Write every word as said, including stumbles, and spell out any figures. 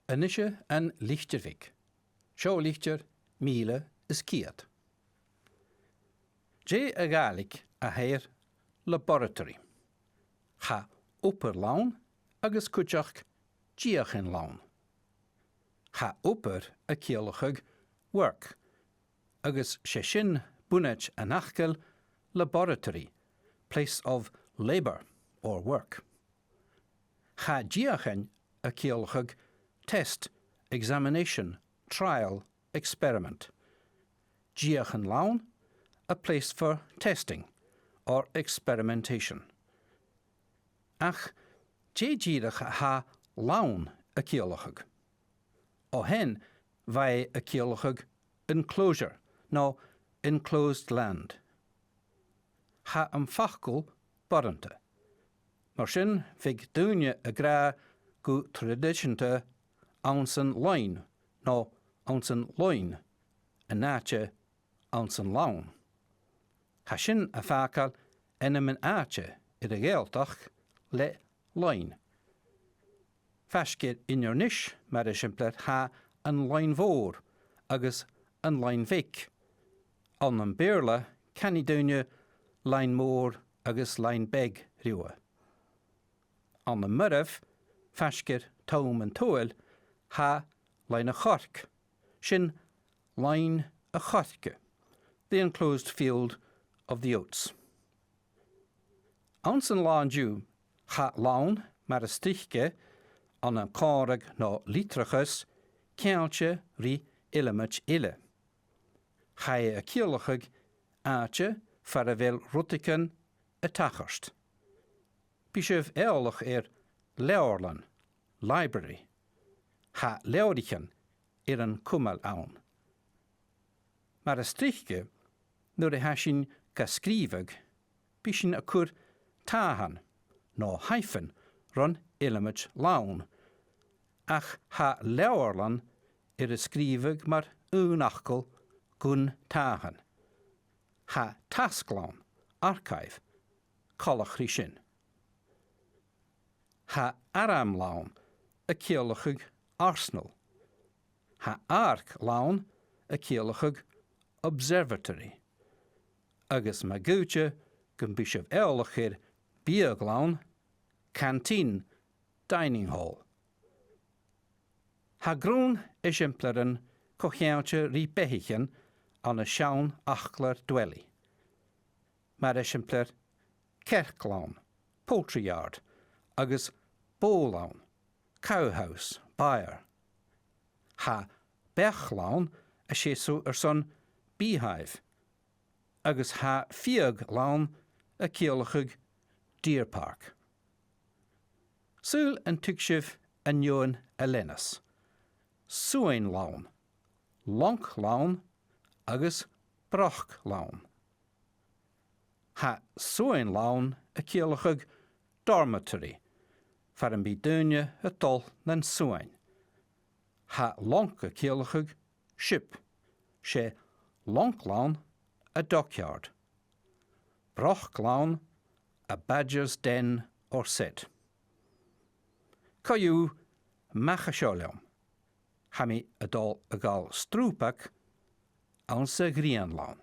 A-nis an Litir Bheag. Seo litir mìle is ceud. Dè a' Ghàidhlig a th' air laboratory? Tha obair-làn agus cuideachd deuchainn-làn. Tha obair a' ciallachadh work, agus 's e sin bunaitean an fhacail laboratory, place of labour or work. Tha deuchainn a' ciallachadh test, examination, trial, experiment. Deuchainn-làn, a place for testing or experimentation. Ach dè dìreach a tha làn a' ciallachadh? O shean, bha e a' ciallachadh enclosure no enclosed land. Tha am facal boireanta. Mar sin, bhiodh daoine ag ràdh gu traidiseanta anns an loinn no anns an loinn, an àite anns an làn. Tha sin a' fàgail ainmean-àite air a' Ghàidhealtachd le loinn. Faisg air Inbhir Nis, mar eisimpleir, tha an Loinn Mhòr agus an Loinn Bheag. Ann am Beurla, canaidh daoine Loinn Mòr agus Loinn Bheag riutha. Ann am Moireibh, faisg air Tom an t-Sabhail, tha Loinn a' Choirc. Sin Loinn a' Choirce, the enclosed field of the oats. Anns an là an-diugh, tha làn, mar as trice, ann an còmhradh no litreachas, ceangailte ri eileamaid eile. Tha e a' ciallachadh àite far a bheil rudeigin a' tachairt. Bidh sibh eòlach air leabharlann, library. Tha leabhraichean air an cumail ann. Mar as trice, nuair a tha sinn ga sgrìobhadh, bidh sinn a' cur tàthan, no hyphen, ron eileamaid làn. Ach tha leabharlann air a sgrìobhadh mar aon fhacal gun tàthan. Tha tasglann, archive, coltach ri sin. Tha arm-làn a' ciallachadh arsenal. Tha amharc-làn a' ciallachadh observatory. Agus ma dh'fhaodte gum bi sibh eòlach air biadh-làn, canteen, dining hall. Tha grunn eisimpleirean co-cheangailte ri beathaichean ann an seann fhaclair dwelly. Mar eisimpleir, cearc-làn, poultry yard, agus bò-làn, cow house, byre. Tha beach-làn a' seasamh airson beehive, agus tha fiadh-làn a' ciallachadh deer park. Saoil an tuig sibh an fheadhainn a leanas: suain-làn, lonc-làn agus broc-làn. Tha suain-làn a' ciallachadh dormitory, far am bi daoine a' dol nan suain. Tha lonc a' ciallachadh ship, 's e lonc-làn a dockyard. Broc-làn, a badger's den or sett. Co-dhiù, mach à seo leam. Tha mi a' dol a ghabhail strùpag anns a' ghrian-làn.